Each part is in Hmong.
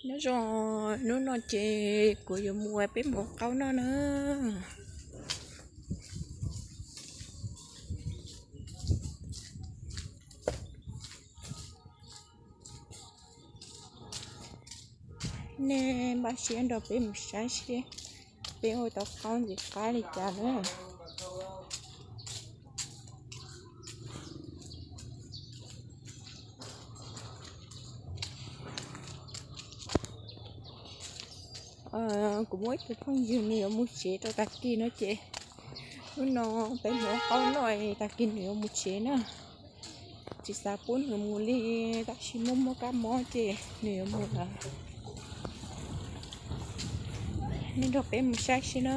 Nyob zoo, hnub no ces kuv yuav mus ua peb hmos qaub noj na. Nej npaj siab nrog peb mus saib seb peb ua tau qaub ntxim qab li cas na. Kuv muaj ib tug phooj ywg nws yuav mus tsev rau tag kis no ces hnub no peb mus ua qaub noj, tag kis nws yuav mus tsev na. Tsis xav pub nws mus li, tab sis muaj muaj kab mob ces nws yuav mus lawm. Nej nrog peb mus saib seb na.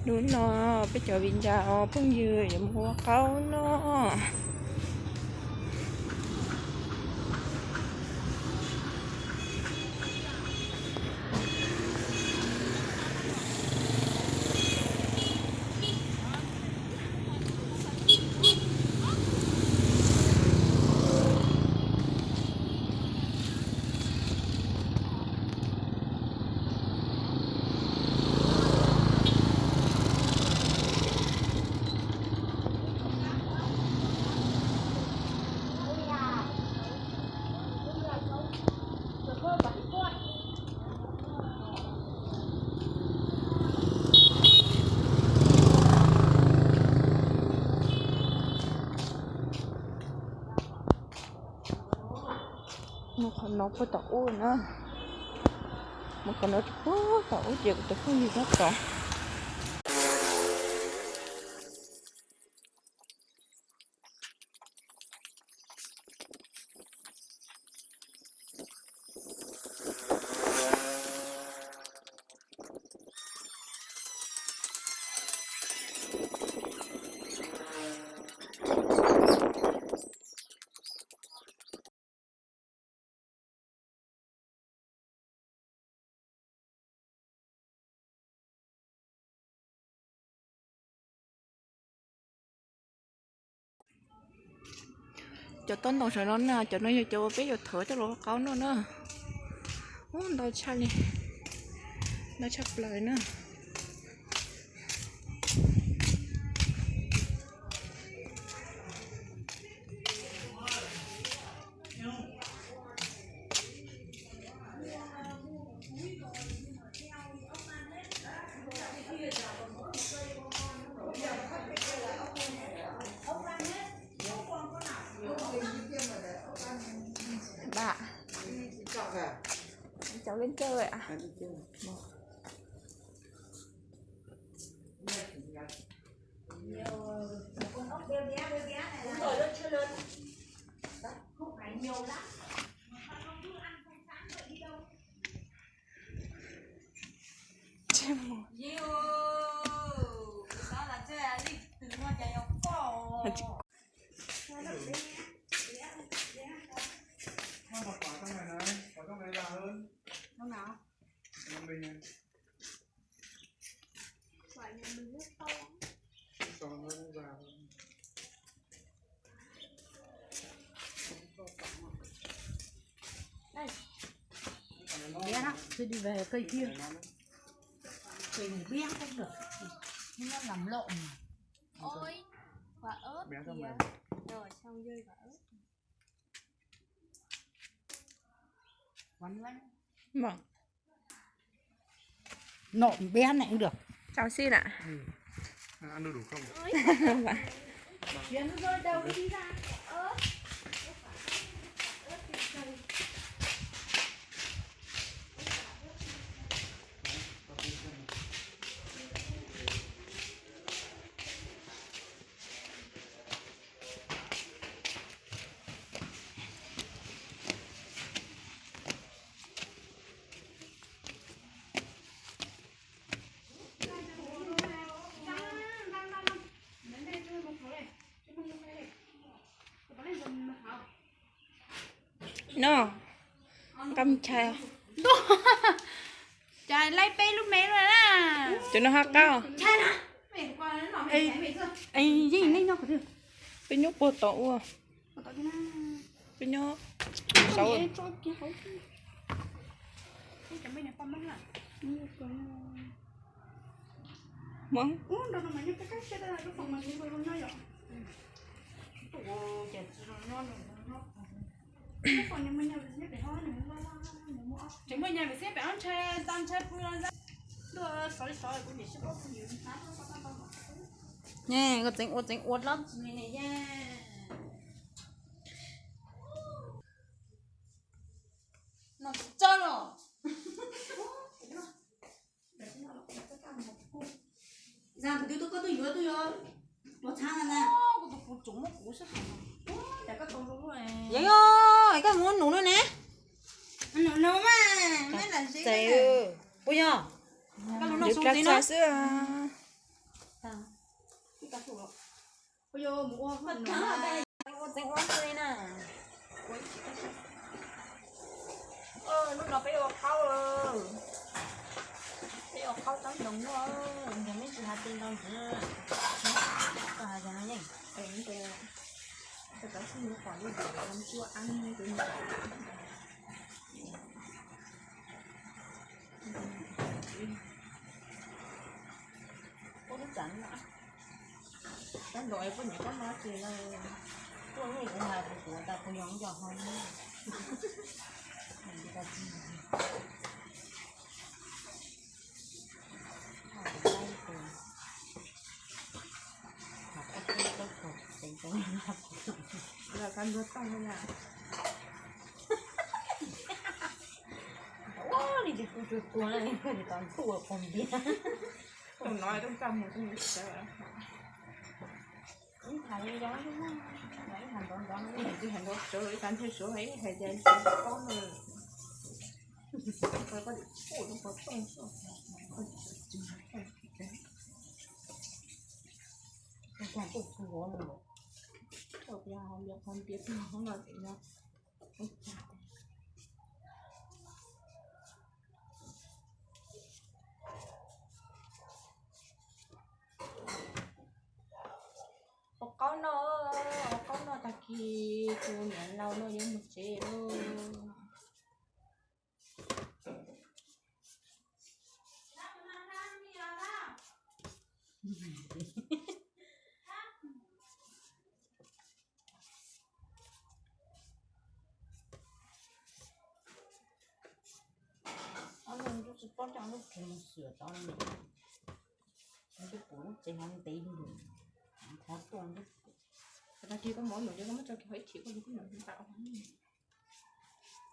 Hnub no peb cov viv ncaus phooj ywg yuav mus ua qaub noj. Mus qhov no puag tom ub na. Mus qhov no puag tom ub ces kuv tus phooj ywg nyob tod. Cov tob ntoo saum no na, cov no yog cov uas peb yuav thov coj los ua qaub noj na. Ub, ntau tshaj li, ntau tshaj plaws na. Biết lắm, tôi đi về tôi chưa. Tôi không biết không được. Nó làm lộn mà. Ôi, quả ớt kìa. Rồi, xong rơi quả ớt. Nọ bé này cũng được. Cho xít ạ. Ăn đủ đủ không? Và No, nqa mus tshais. Tshais laib peb lub me lawm na. Cov no haj qab. Yeej nej nyob qhov twg? Peb nyob puag tom ua. Peb nyob saud. Hmoob. Koj tseem ua tseem ua dlaab tsi ne yaj. No tsis txawj los. Zaj kuv twb tuaj koj tuaj yuav tuaj yuav tuav txhab na. Kuv tus kuv tsuas muab kuv sab. Yeej, koj muab nus no ne. Nus no mas, puas yog? Koj lub no xwb na. Ua tseem ua xwb li na. Lub no peb ua qaub, peb ua qaub taub ntoos luaj, nrog meb tsis has ti ntau ntxiv. Koj has yog no yeej. Ua lub tsam no, koj ntaus es koj nyiam koj no ces tuaj, kuv hais kuv tuav tas kuv yog nco ho. Ua li ces kuv tsuas tuag na, kuv tau ntuj ua pog ntiag. Tus no tuaj txaj muag tuaj mus tsis tau. Ib hais li yog ib hais ntov ntov, ib hais ntov suav ib tag ntshe suav ib hais ces suav paub no. Koj dim kuj lub qhov rooj xwb. Koj tuaj kug hov no los, koj yog hov yog qhov ntiav tug hov no ces yog. Ua qaub noj, ua qaub noj tag kis tus niam laus no yuav mus tsev lawm. Ob leeg tub tsis paub coj lub tsev mus xwm tod li. Twb pum lub tsev hov ntev li, thov tuaj. Tag kis koj mov num ces koj muab tso kiag hov ib chim koj, koj num ntau.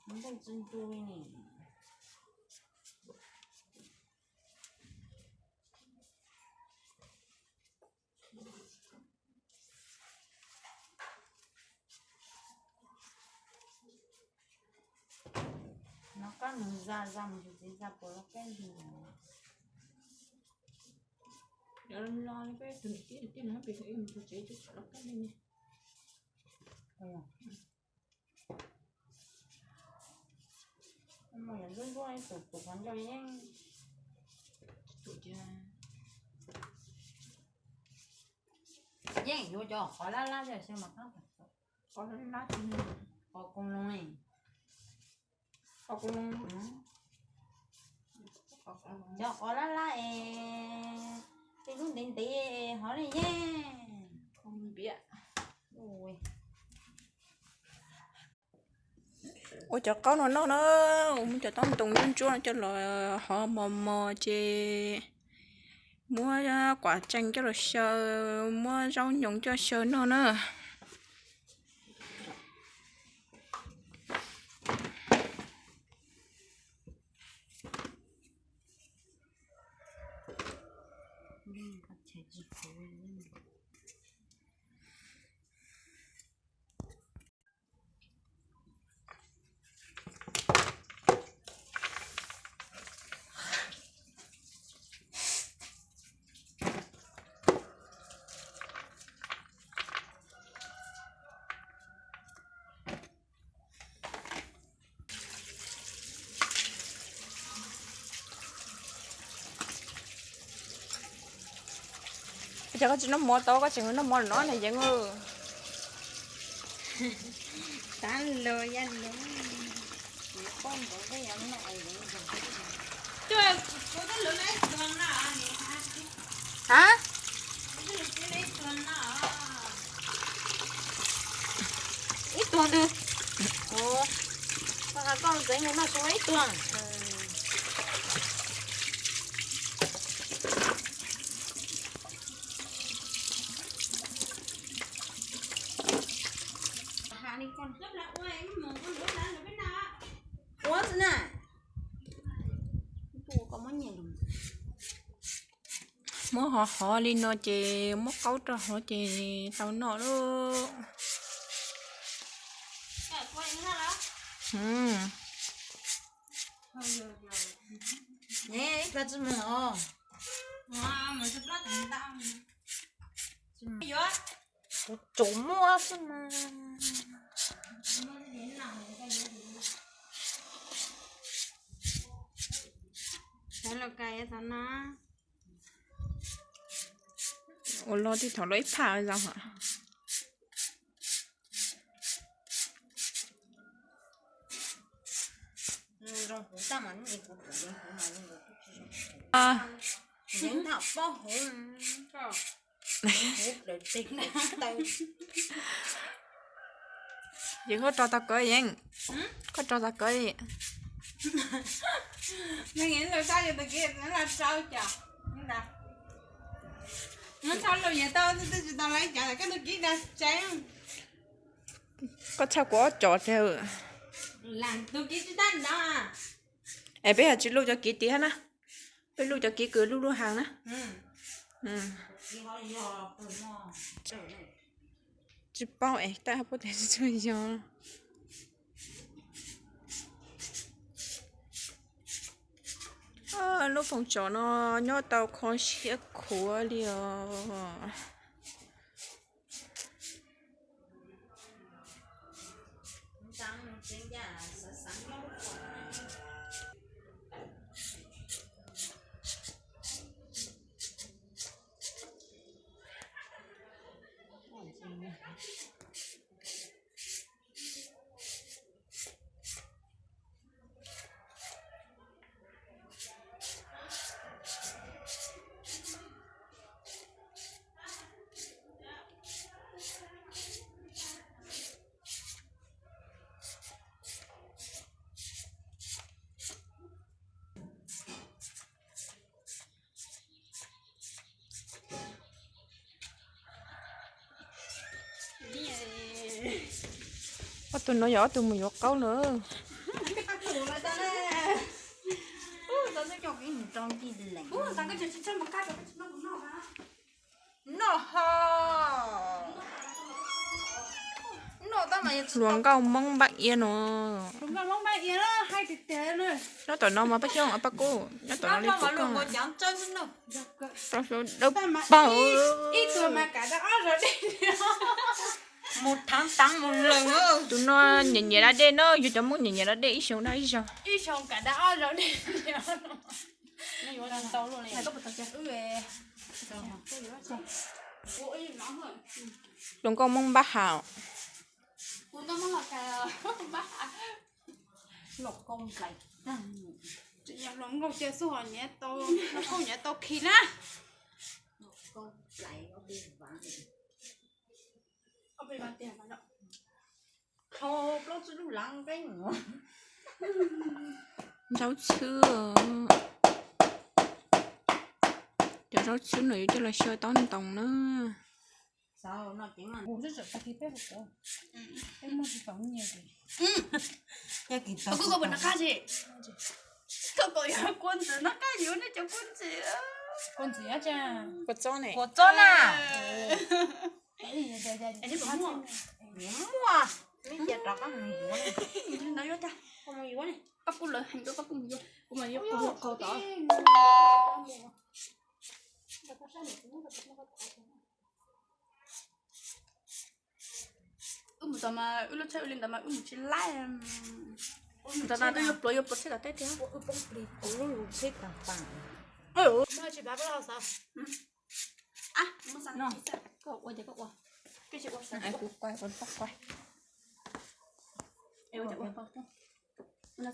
Ntej tsis ntu li ni. No qab mus za za mus txiv za puas lov kab li. Los peb tus niam tij niam tij no pem tus ib mus tsev twb tsis lov kab li ne. Mus yog ntsuab ntsuab tus tus qhov ncauj yeej, yeej yuav cov qhov lab lab xwb mas qab. Qhov lab lab, qhov koos loo, qhov koos loo, cov qhov lab lab es tej lub ntev ntev hov li yeej. Ua cov qaub no noj na, muab cov taub ntoos ntsuab ntsuab coj los hov mos mos ces muab kuam tsees coj los xyaw, muab zaub nyoos coj xyaw noj na. Cas koj tsis noj mov tau, koj tseem noj mov no ne Yeev? Tab los yaj los. Ha? Ib tuag ntag. Koj hais koj ntxeev nws noj tsis muaj ib tuag. Ua xwb na. Muab hov hov li no ces muab qaub rau hauv ces tau noj lauj. Kuv tsuas muab xwb mas. Ua loj tib thaum loj ib phaj zoo hos. Yeej koj rau tau kawv, yeej koj rau tau kawv. Koj tshaj kuv ob cov tiag. Es peb yog tsis luj cov kiv tid hab na, peb luj cov kiv kws luj luj haas na. Tsis paub es tab puab tias tsis tshua yog. Lub poom tsov no nyob tau kho siab khuav li os. Ob tug no yog ob tug mus yuav qaub na. Noj ho. Hluas nkauj Hmoob Npab Iab no. Nyob tom no mas Paj Xyooj, Paj Kub, nyob tom no li kuv ko. Rau xyov dawb paug. Tus no nyiam nyiam da dej na, yus cov Hmoob nyiam nyiam da dej, ib xyoo da ib zaug. Hluas nkauj Hmoob Npab Haus. Hluas nkauj cia xub hos nyiav tau, nkauj nyiav tau khi na. Zaub txhwb, cov zaub txhwb no yuav coj los xyaw taub ntoos na. Kua txob na. Muaj, muaj. Paj Kub lawv heev, Paj Kub mus yuav, kuv mas yuav qau tom. Wb mus tom mas wb lub tsheb ua li ntawd mas wb mus tsis laib. Mus tom tas twb yuav pluav yuav pluav tsheb tom teb tiag. Kuv ua ces koj ua. Kuv ua, kuv ua. Ua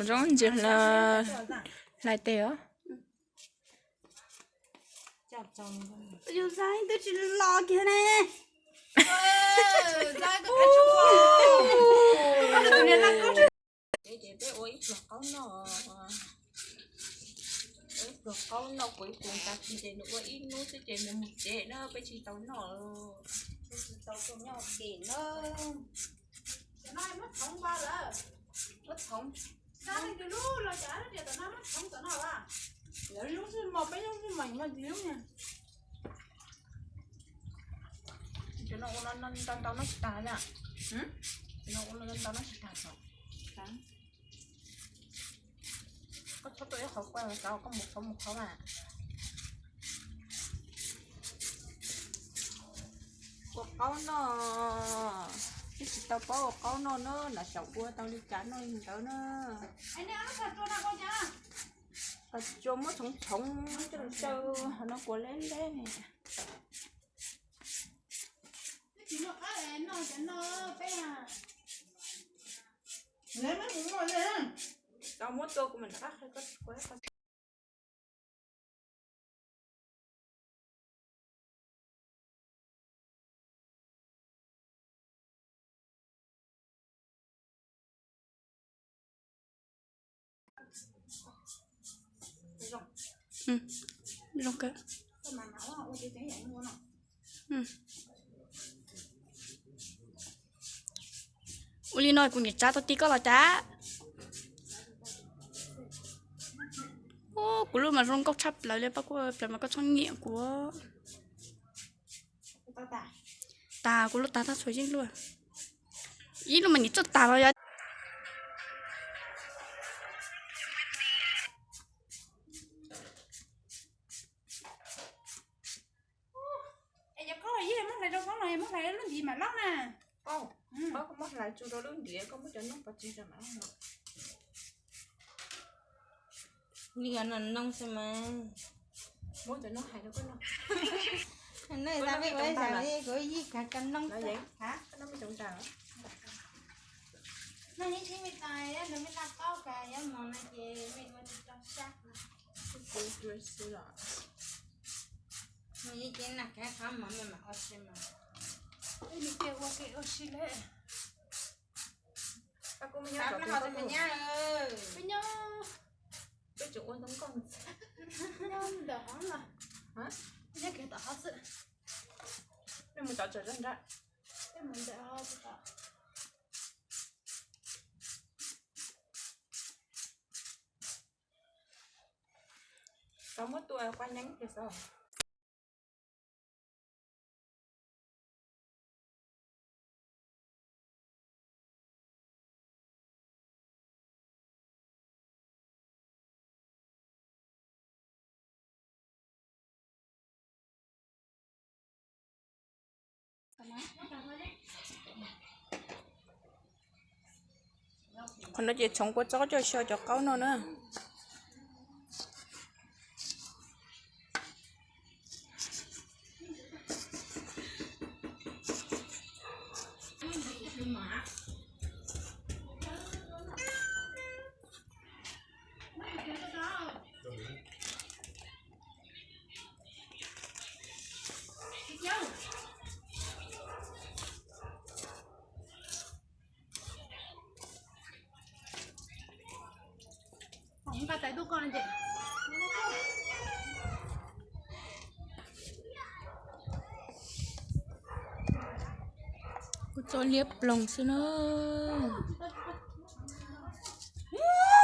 zoo ntsis hlais tes os. Yus twb tsis los kiag ne. Ces peb ua ib pluag qaub noj, ua ib pluag qaub noj kuv ib pus tas kis ces nws ua ib hnub xwb ces nws mus tsev na, peb tsis tau noj, peb tsis tau tuaj nyob ua ke na. Muab txhoov, muab txhoov. Lawv lub xwb mos, peb lub xwb mos, nws muaj ntsis lub na. Cov no ua ntau ntau noj tsis tas na. Cov no ua ntau ntau noj tsis tas os. Koj txhob tuaj ib qhov kua los xav koj mus qhov mus qhov mas. Ua qaub noj, twb tsis tau paub ua qaub noj na, lam xyaum ua tau li cas noj li ntawd na. Qas tsuas muab txhoov txhoov coj los xyaw, ho no kuv leb leb ne. Tau muab tua kuv mam rov qab qhia koj. Zoo kawg. Ua li no kuv niam tsa tau ti koj los cas? Kuv lub mas zoo nkauj tshaj plaws li, pab kuv plaws mas koj txhob nyiam kuv. Tas, kuv lub tas tag txhua yeej luaj. Ib lub mas nim txawj tas los yog. Es yog koj yeej muab hlais rau koj los muab hlais lub ntiv mam loj na. Koj muab hlais tsu rau lub ntiv, koj muab cov noob pov tseg rau mam loj no. Li no noob xwb mas. Muab cov noob hais rau koj no. Noob tas mej ua ib zag li kuv yeej khav cov noob xwb. Noob me tsoov tas. Noob yeej tib me tais, nws me naj qaub kas yuav mos no ces mej ua tsis tau sab. Kuv ua si los. Nws yeej tib naj khav qhov mos mej mam ua si mas. Peb nws ces ua ke ua si le. Peb nyob, peb tseem ua ntoo nkoj, nyob ntawm hov los, nyob kiag tom hov xwb. Peb mus tom tseem zog nrad. Peb mus ntawm hov tom. Xav muab tua qua neeb ces xav. Qhov no ces txhoov kua txob coj xyaw cov qaub no na. Kuv txo liab ploog xwb na.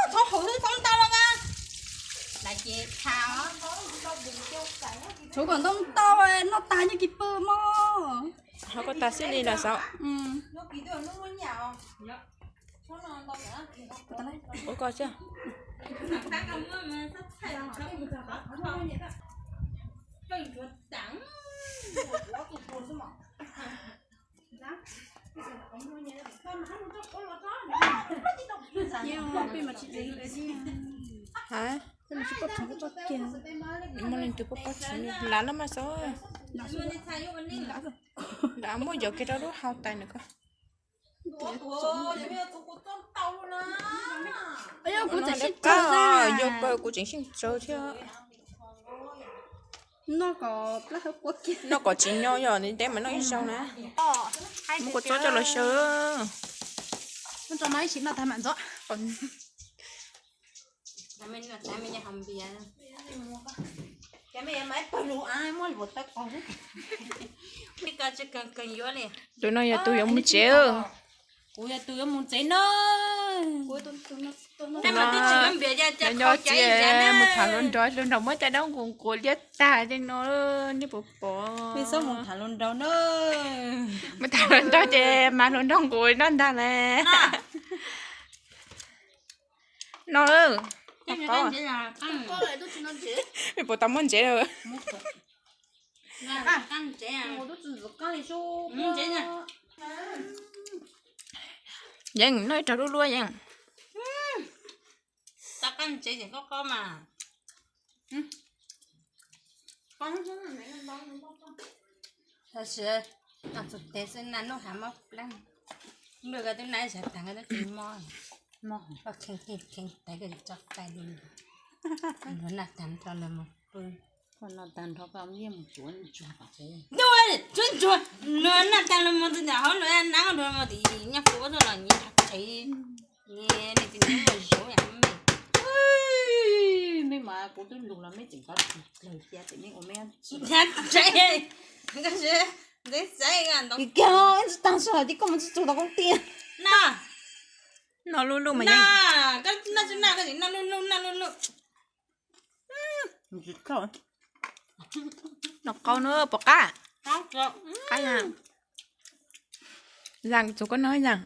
Txhob hauv xwb, txhob ntau los mas. Tshuav kom ntau ntau, noj tag nyob kis pw mog. Ho koj tas xwb li los xav. Ua koj xwb. Hais, peb mus tsis poj txhoov koj txoj kiag. Muaj leej twg poj poj txhoov li lav no mas xav. Muaj yov kiag rau lub hau tais na ko. Yog pa kuv tseem sib tsaws thiab. Noj kom tsis nyo yog ntev mas noj ib zaug na. Muab kua txob coj los xyaw. Tus no yog tus yuav mus tsev. Kuv yog tus yuav mus tsev na. Nyob txiv mus tham hluas nraug, hluas nraug muab caj dab nqus nqus liab tag li no, nej puas pom? Mus tham hluas nraug ces mas hluas nraug nqus noj ntag las. No, nej puas tau muab ntsev? Yeej, noj ib rag luaj luaj Yeej. Tab sis txog tes xwb na, noj hav mob plab. Nplua ko twb nab sab tag ko twb tsis mob. Kheej kheej kheej tais ko tso fais li. Nrog naj tag nrho lawm mus pw. Noj tag nrho koj yeej mus tsuav ntsuag tom tsev. Tsuav ntsuag, noj tag los mus ntawm hauv los nab nrog mus tim nyab fu ua tuaj los nyias tsev. Nyias tis nyias mus zov yam me. Me mas kuv twb lug los me tseem kov dlawg cia tseem me ua me. Ntxeev xaiv, ntxeev xaiv. Kiag, tsis tag sij hawm tib koj mus tsis txog tau koob tiaj. No, no luj luj mas yeej. Noj luj luj, noj luj luj. Noj qau na, puas qab? Qab. Zaj txug koj noj zaj.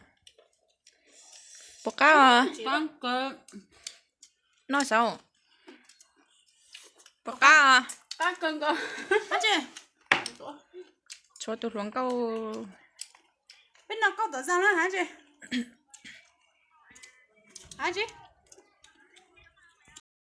Puas qab os? Noj saud. Puas qab os? Tshuav tus hluas nkauj. Peb noj kauj tom zaj na hav tsi. Hav tsi.